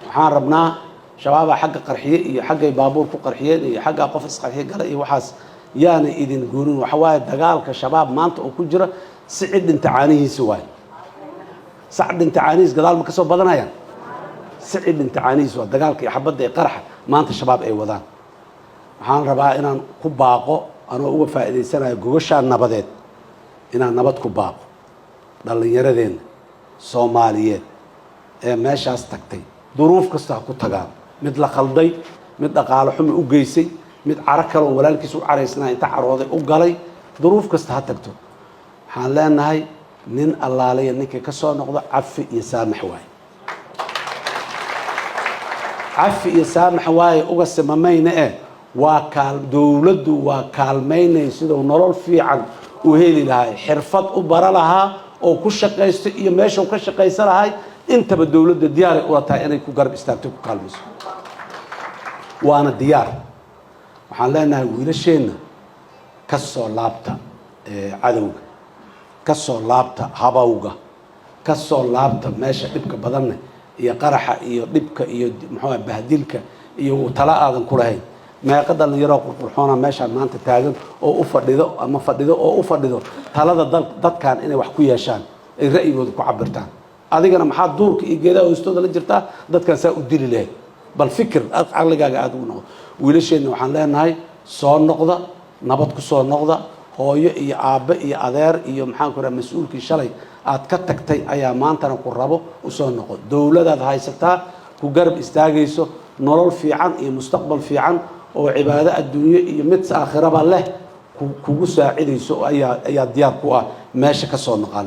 Waxaan rabnaa Shabaabaa xagga qarxiye iyo xaggay baabuur ku qarxiyeen iyo xaggaa qof isqarxiye gala iyo waxaas yaana idin goonin. Waxa waaye, dagaalka Shabaab maanta oo ku jira sici dhinta caanihiisi waaye. Sac dhinta caanihiis gadaal ma ka soo badanayaan? Sici dhinta caanihiis waa dagaalka iyo xabadda iyo qaraxa maanta Shabaab ay wadaan. Waxaan rabaa inaan ku baaqo, anoo uga faa'iidaysanayo gogashaa nabadeed, inaan nabad ku baaqo dhallinyaradeenna Soomaaliyeed ee meeshaas tagtay. Duruuf kasta ha ku tagaan, mid la khalday, mid dhaqaalo xumi u geysay, mid caro kaleoo walaalkiis u caraysnaa inta carooday u galay, duruuf kasta ha tagto. Waxaan leenahay, nin allaalaya ninkii ka soo noqdo, cafi iyo saamax waaye, cafi iyo saamax waaye. Uga simamayna eh, waa kaal dowladdu waa kaalmaynay siduu nolol fiican u heli lahay, xirfad u bara lahaa oo ku shaqaysto iyo meeshau ka shaqaysan lahay. Intaba dowladda diyaaray ula tahay inay ku garab istaagto, ku kaalmayso, waana diyaar. Waxaan leenahay wiilasheenna ka soo laabta cadowga, ka soo laabta habawga, ka soo laabta meesha dhibka badanne iyo qaraxa iyo dhibka iyo muxuu bahdilka iyo tala aadan ku lahayn. Meeqa dhalinyaroo qurqurxoona meeshaan maanta taagan oo u fadhido ama fadhido oo u fadhido talada dadkan inay wax ku yeeshaan, ay ra'yigooda ku cabirtaan? Adigana maxaa duurka iyo geedaha hoostooda la jirtaa dadkan saa u dili lahayd? Bal fikir, caqligaaga aada ugu noqdo. Wiilasheenna waxaan leenahay, soo noqda, nabad ku soo noqda. Hooyo iyo aabbe iyo adeer iyo maxaan ku raha mas-uulkii shalay aad ka tagtay ayaa maantana ku rabo. Usoo noqo. Dowladaad haysataa ku garab istaagayso, nolol fiican iyo mustaqbal fiican oo cibaado adduunye iyo mid aakhiraba leh kugu saacidayso ayaa diyaar ku ah. Meesha ka soo noqaan.